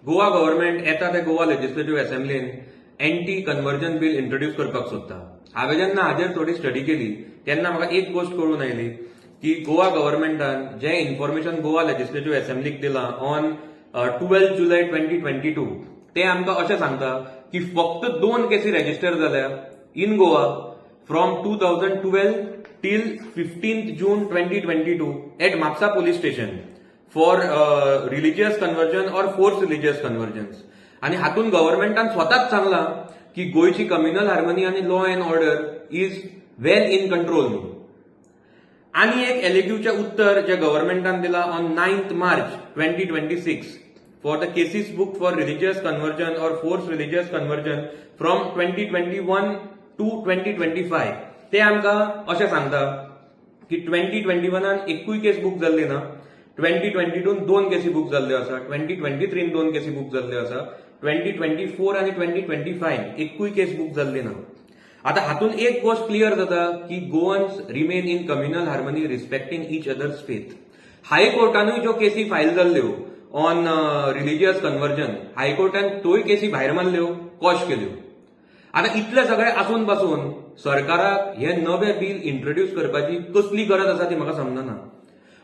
Goa government येता ते Goa legislative असेंब्लीन एंटी कन्वर्जन बील इंट्रोड्यूस करपाक सोदता. हांवें जेन्ना हाजेर थोडी स्टडी केली तेन्ना म्हाका एक गोश्ट कळून आयली की गोवा गव्हर्नमेंटान जें इन्फॉर्मेशन गोवा लेजिस्लेटिव्ह असेंब्लीक दिलां on 12 July 2022, ते आमकां अशें सांगता की फक्त दोन केसी रेजिस्टर जाल्या in Goa from 2012 till 15 June 2022 at Mapusa police station for religious conversion or forced religious conversions. आणि हातून गव्हर्नमेंटान स्वताच सांगलां की गोंयची कम्युनल हार्मनी आनी law and order is well in control. आणि एक एलएक्यूचें उत्तर जे गव्हर्नमेंटान दिलां on 9 March 2026 for the cases booked for religious conversion or forced religious conversion from 2021 to 2025, ते आमकां अशें सांगता की 2021न एकूय केस बूक जाल्ली ना, 2022न दोन केसी बूक जाल्ल्यो आसा, 2023न दोन केसी बूक जाल्ल्यो आसा, 2024 आनी 2025 एकूय केस बूक जाल्ली ना. आता हातून एक गोश्ट क्लियर जाता की Goans remain in communal harmony, respecting each other's faith. हायकोर्टानूय ज्यो केसी फायल जाल्ल्यो ऑन रिलिजियस कन्वर्जन, हायकोर्टान त्योय केसी भायर मारल्यो, क्वॉश केल्यो. आता इतलें सगळें आसून पासून सरकाराक हे नवे बील इंट्रोड्यूस करपाची कसली गरज आसा ती म्हाका समजना.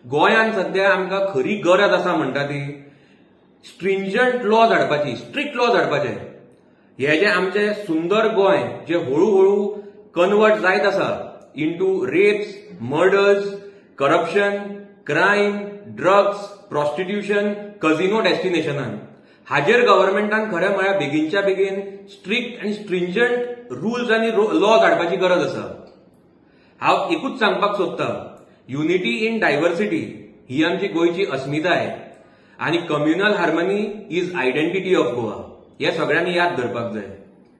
गोंयांत सध्या आमकां खरी गरज आसा म्हणटा ती स्ट्रिंजंट लॉज हाडपाची, स्ट्रिक्ट लॉज हाडपाचे. हे जे आमचे सुंदर गोंय जे हळू हळू कन्वर्ट जायत आसा into rapes, murders, corruption, crime, drugs, prostitution, casino डेस्टिनेशनान, हाजेर गव्हर्नमेंटान खरें म्हळ्यार बेगीनच्या बेगीन स्ट्रिक्ट आनी स्ट्रिंजंट रुल्स आनी लॉज हाडपाची गरज आसा. हांव एकूच सांगपाक सोदतां, युनिटी इन डायव्हर्सिटी ही आमची गोंयची अस्मिताय आनी communal harmony is identity of Goa, हे सगळ्यांनी याद धरपाक जाय.